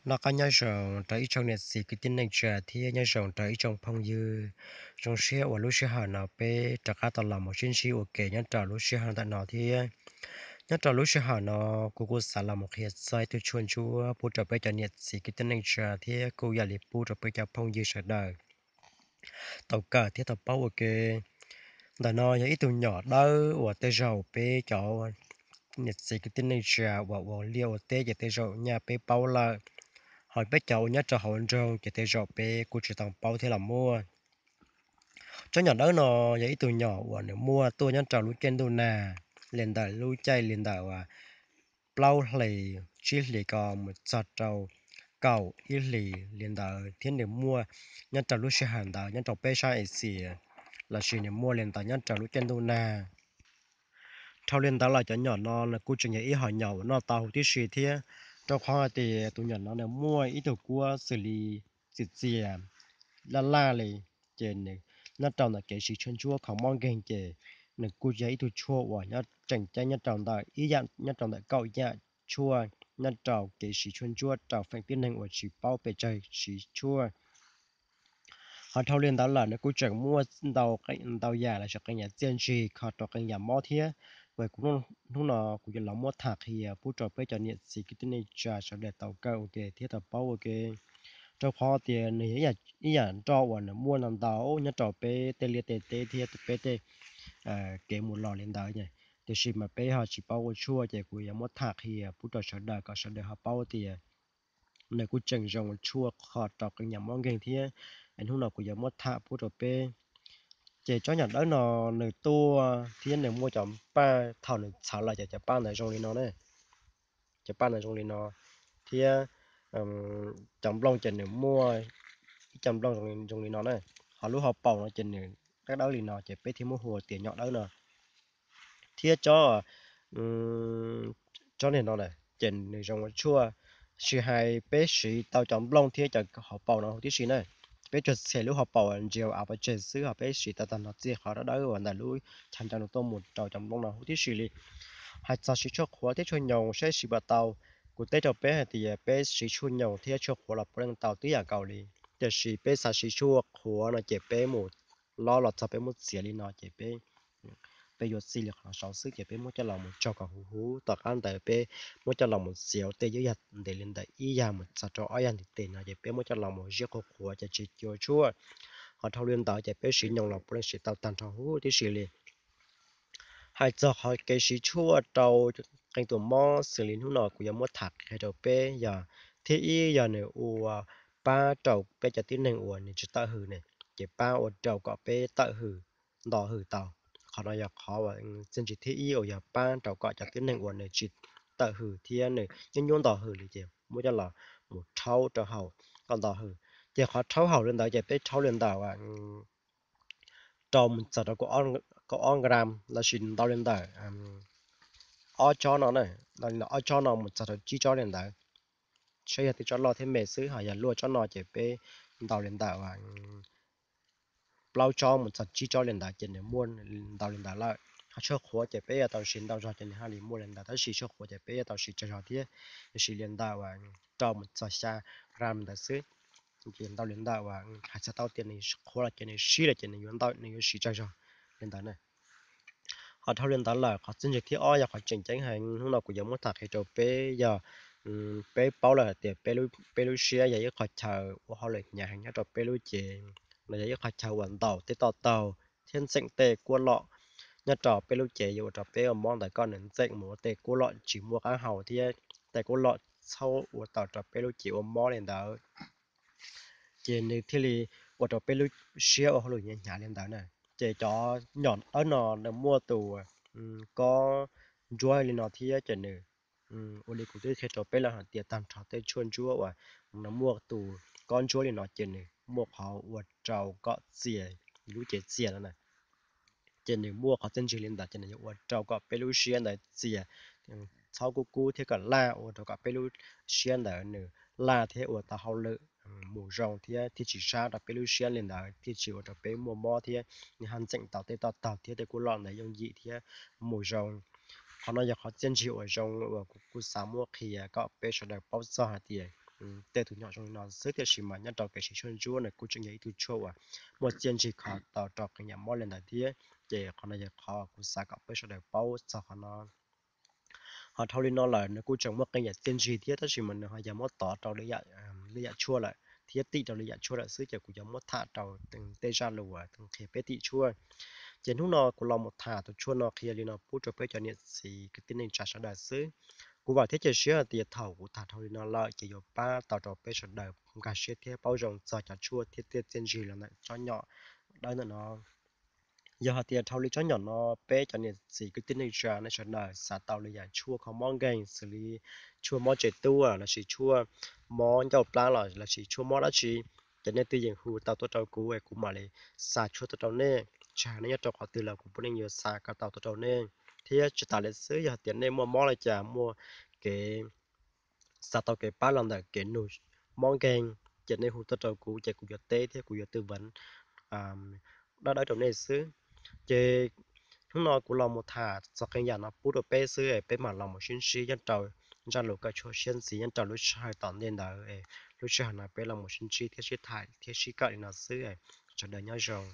Noj qab nyob zoo rau ib tsoom niam txiv kwv tij neej tsa thiab nyob zoo rau ib tsoom phooj ywg. Zoo siab uas lub sij hawm no peb rov qab tau los mus sib ntsib ua ke nyob rau lub sij hawm ntawm no thiab. Nyob rau lub sij hawm no, kuv kuj xav los mus qhia txog ib tug tshuaj ntsuab pub rau peb cov niam txiv kwv tij neej tsa thiab kuj yam li pub rau peb cov phooj ywg sawv daws tau kawm thiab tau paub ua ke. Ntawm no yog ib tug nyom dawb uas tej zaum peb cov niam txiv kwv tij neej tsa uas ua liaj ua teb ces tej zaum nyaj peb paub lawm, ho peb cov uas nyob rau hauv nroog ces tej zaum peb kuj tsis tau paub thiab los muaj. Tsob nyom dawb no yog ib tug nyom uas nws muaj tuaj nyob rau lub caij ntuj nag, li ntawm lub caij li ntawm plaub hlis tsib hlis ko mus txog rau kaum ib hlis li ntawd thiab nws muaj nyob rau lub sij hawm ntawd nyob rau peb sab Axias, lossis nws muaj li ntawd nyob rau lub caij ntuj nag. Dhau li ntawd los cov nyom no nws kuj tseem yog ib hom nyom uas noj tau huv tib si thiab, rau qhov hais tias tus nyom no nws muaj ib tug kuab xws li txias txias laj laj li, ces nws nyob rau ntawm kev siv tshuaj ntsuab kho mob nkeeg ces nws kuj yog ib tug tshuaj uas nyob tseem ceeb nyob rau ntawm ib yam nyob rau ntawm kaum yam tshuaj nyob rau kev siv tshuaj ntsuab rau feem tib neeg uas tsis paub pes tsawg siv tshuaj. Ho dhau li ntawd lawm nws kuj tseem muaj ntau yam los sis qee yam txiaj ntsig kho rau qee yam mob thiab, uas kuv hnub no kuv yuav los muab tham qhia pub rau peb cov niam txiv kwv tij neej tsa sawv daws tau kawm ua ke thiab tau paub ua ke, rau qhov tias nws yog ib yam nroj uas nws muaj ntau ntau nyob rau peb tej liaj tej teb thiab peb tej kev mus los li ntawd. Tiam sis mas peb ho tsis paub ua tshuaj ces kuv yuav muab tham qhia pub rau sawv daws kom sawv daws ho paub tias nws kuj tseem zoo ua tshuaj kho rau qee yam mob nkeeg thiab. Hnub no kuv yuav muab tham pub rau peb. Ces tsob nyom dawb no nws tuaj thiab nws muaj cov paj, thaum nws txhawv los ces cov paj ntawd zoo li no na. Cov paj ntawd zoo li no thiab cov nplooj ces nws muaj ib co nplooj zoo li no na. Ho lub hauv paus no ces nws dawb dawb li no ces peb thiaj muab hu tias nyom dawb no. Thiab tsob tsob niag no ces nws zoo ua tshuaj, tsis hais peb siv tau cov nplooj thiab cov hauv paus no huv tib si na. Peb tsuas txhim lub hauv paus ntsia av pov tseg xwb, ho peb siv tau tag nrho txij qhov dawb dawb uas ntawm lub chaw ncau no tuaj mus rau cov nplooj no huv tib si li. Hais txog siv tshuaj qhuav thiab tshuaj nyoos saib siv puas tau, kuv teb rau peb hais tias peb siv tshuaj nyoos thiab tshuaj qhuav los puav leej tau tib yam nkaus li. Tiam sis peb xav siv tshuaj qhuav no ces peb mus lob los txog peb muab txiav li no ces peb peb yuav txij li qhov no saud xwb ces peb muab coj los mus tsau kom huv huv, tom qab ntawd peb muab coj los mus txiav ua tej yog ntev li ntawm ib yag mus txog rau ob yag ntiv tes no ces peb muab coj los mus ziab qhuav qhuav ces tsis ua tshuaj. Ho dhau li ntawd ces peb siv nyoos los puav leej siv tau tag nrho huv tib si li. Hais txog qhov kev siv tshuaj rau qee tus mob xws li hnub no kuv yuav muab tham qhia rau peb yog, thib ib yog nws ua pab rau peb cov tib neeg uas nws tsis tawm hws ne, ces pab ua rau kom peb tawm hws, nto hws tau. Qhov no yog qhov uas txiaj ntsig thib ib uas yog pab rau kom cov tib neeg uas nws tsis tawm hws thiab nws nyuaj nyuaj nto hws li ces muab coj los mus rhaub rau haus kom nto hws. Ces qhov rhaub haus li ntawd ces peb rhaub li ntawm rau mus txog rau kaum ob gram lossis ntau li ntawm ob tsob no, ob tsob no mus txog rau tsib tsob li ntawd. Saib yog tej tsob loj thiab me xwb, ho yog luaj tsob no ces peb ntau li ntawm plaub tsob mus txog tsib tsob li ntawd ces nws muaj ntau li ntawd lawm. Ho tshuaj qhuav ces peb yuav tau siv ntau zog ces nws haj li muaj li ntawd, tab sis tshuaj qhuav ces peb yuav tau siv tsawg zog thiab, yuav siv li ntawm rau mus txog xya gram ntawd xwb. Ces ntau li ntawm hais txog tau tias nws qhuav los ces nws sib los ces nws yuav ntau, nws yuav siv tsawg zog li ntawd na. Ho dhau li ntawd lawm qhov txiaj ntsig thib ob yog qhov tseem ceeb heev hnub no kuv yuav muab tham qhia rau peb yog, peb paub lawm hais tias peb lub siab yog ib qhov chaw ua hauj lwm hnyav heev nyob rau peb lub cev, los yog ib qhov chaw uas ntaus tej toj taug thiab ntxeem tej kuab loj nyob rau peb lub cev yuav ua rau peb ua mob ntawm koj nws ntxeem mus ua tej kuab loj tsis muaj qab hau thiab tej kuab loj txhaub ua tau rau peb lub cev ua mob li ntawd. Ces nws thiaj li ua rau peb lub siab ua hauj lwm hnyav hnyav li ntawd na. Ces cov nyom dawb no nws muaj tus kob ntsuab li no thiab ces nws ua li kuv twb qhia rau peb lawm hais tias tag nrho tej tshuaj ntsuab uas nws muaj tus kob ntsuab li no ces nws muaj qhov ua rau kom txias, lub cev txias no na. Ces nws muaj qhov txiaj ntsig li ntawd ces nws yuav ua rau kom peb lub siab ntawd txias, txhob kub kub thiab kom laj, ua rau kom peb lub siab ntawd nws laj thiab ua tau hauj lwm mus zoo thiab thiaj tsis sab rau peb lub siab li ntawd thiaj tsis ua rau peb muaj mob thiab nws ho ntxeem tau tej toj taug thiab tej kuab loj ntawd yooj yim thiab mus zoo. Qhov no yog qhov txiaj ntsig uas zoo uas kuv kuj xav muab qhia kom peb sawv daws paub txog hais tias tej tus nyom zoo li no xwb, tiam sis mas nyob rau kev siv tshuaj ntsuab nws kuj tseem yog ib tug tshuaj uas muaj txiaj ntsig kho tau rau qee yam mob li ntawd thiab. Ces qhov no yog qhov kuv xav kom peb sawv daws paub txog qhov no. Ho dhau li no lawm nws kuj tseem muaj qee yam txiaj ntsig thiab, tab sis mas nws ho yog muab tov rau lwm yam tshuaj lawm thiab tim rau lwm yam tshuaj lawm xwb, ces kuv yuav muab tham rau tej zaj lus uas qhia peb tim tshuaj. Ces hnub no kuv los mus tham tus tshuaj no qhia li no pub rau peb cov niam txiv kwv tij neej tsa sawv daws xwb. Kuv vam thiab cia siab hais tias thaum kuv tham dhau li no lawm ces yuav pab tau rau peb sawv daws nkag siab thiab paub zoo txog cov tshuaj thiab tej txiaj ntsig los ntawm tsob nyom dawb ntawm no. Yog hais tias dhau li tsob nyom no, peb cov niam txiv kwv tij neej tsa nej sawv daws xav tau li yam tshuaj kho mob nkeeg xws li tshuaj mob tsev tub lossis tshuaj mob ncauj plab los lossis tshuaj mob dab tsi, ces nej twb yeej hu tau tuaj rau kuv es kuv mam li xa tshuaj tuaj rau nej. Tsis hais nej nyob rau qhov twg los kuv puav leej yuav xa kom tau tuaj rau nej. Thiab tsis tas li xwb, yog hais tias nej muaj mob li cas, muaj kev xav tau kev pab los ntawm kev nug mob nkeeg, ces nej hu tuaj rau kuv ces kuv yuav teb thiab kuv yuav tư vấn dawb dawb rau nej xwb. Ces hnub no kuv los mus tham txog qee yam no pub rau peb xwb, peb mam los mus sib ntsib nyob rau zaj lus kawm tshuaj siab ntxiv nyob rau lub sij hawm tom ntej ntawd. Lub sij hawm no peb los mus sib ntsib thiab sib tham thiab sib kawm li no xwb. Sawv daws nyob zoo.